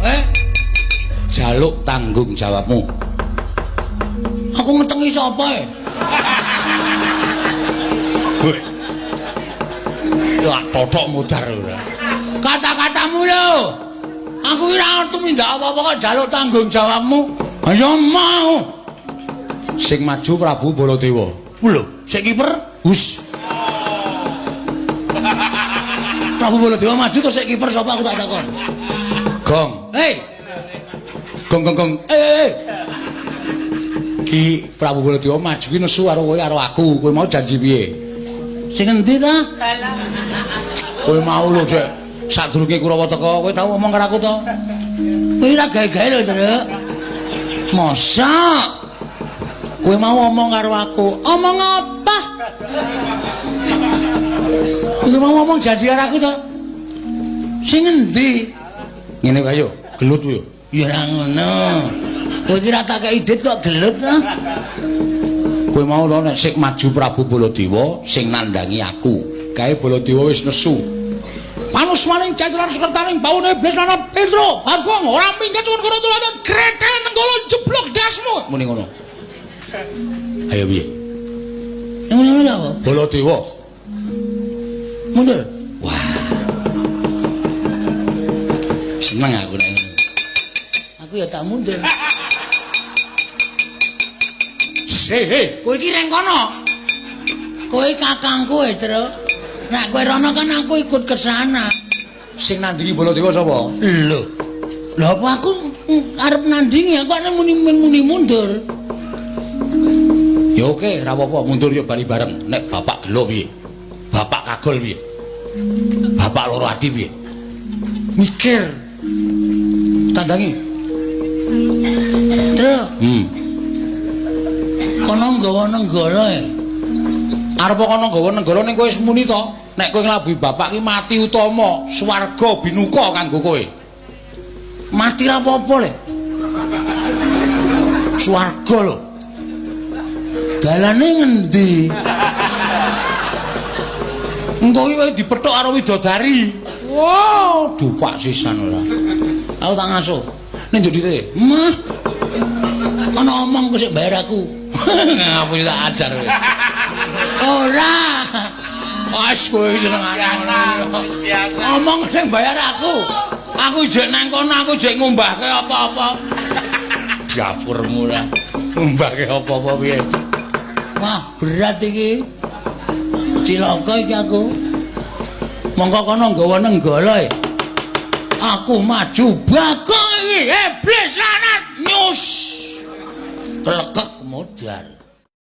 Eh? Jaluk tanggung jawabmu. Aku ngetengi sapa e? Weh. Lah totok mudar ora. Kata-katamu lho. Aku ora tumindak apa-apa kok jaluk tanggung jawabmu. Ayo mau. Sing maju Prabu Baladewa. Lho, sik kiper hus. Prabu Baladewa maju terus sik kiper sapa aku tak takon. Gong. Hei. Gong gong gong. Eh. Ki Prabu Baladewa maju ki nesu karo kowe karo aku. Kowe mau janji piye? Sing endi ta? Kowe mau lho, Dek. Sadurunge Kurawa teka, kowe tau ngomong karo aku to? Kowe ora gawe-gawe lho, Truk. Masa? Kowe mau ngomong karo aku. Omong apa? Kowe mau ngomong janji karo aku to? Sing endi? Ngene wae yo, gelut yo. Ya ora ngono. Kowe iki ora tak kei dit kok gelut to? Kowe mau lho nek sik maju Prabu Baladewa sing nandhangi aku. Kae Baladewa wis nesu. Panuswaning jajaran sekertaning baune iblis lan Petro, Bagong ora minggat cuwun karo tulane greten nenggala jeblok dasmu. Muni ngono. Ayo piye? Muni ngono apa? Baladewa. Mundur. Wah. Seneng aku nek ngono. Aku ya tak mundur. Hei, hei, kowe iki reng kono. Kowe kakangku e, Tru. Nek kowe rono kan aku ikut ke sana. Sing nandingi Baladewa sapa? Lho. Lho apa aku arep nandingi aku nek muni mundur. Ya oke, ora apa-apa, mundur ya bali bareng. Nek bapak gelo piye? Bapak kagol piye? Bapak loro ati piye? Mikir. Tandangi. Tru. Kono nggawa nenggala e. Arep kono nggawa nenggala ning kowe wis muni to? Nek kowe nglabuhi bapak ki mati utama, swarga binuka kanggo kowe. Mati ra apa-apa le. Swarga lho. Dalane ngendi? Engko iki kowe dipethuk karo widodari. Wah, dupak sisan ora. Aku tak ngasuh. Ning njok dite. Mah. Ana omong kok sik bayar aku. Ngapu tak ajar kowe. Ora. Wes kowe senengane. Biasa, wis biasa. Omong sing bayar aku. Aku jek nang kono, aku jek ngumbahke apa-apa. Dapurmu ora. Ngumbahke apa-apa piye? Wah, berat iki. Cilaka iki aku. Mongko kono nggawa nenggala e. Aku maju Bagong iki, iblis lanat nyus. Klekek modar.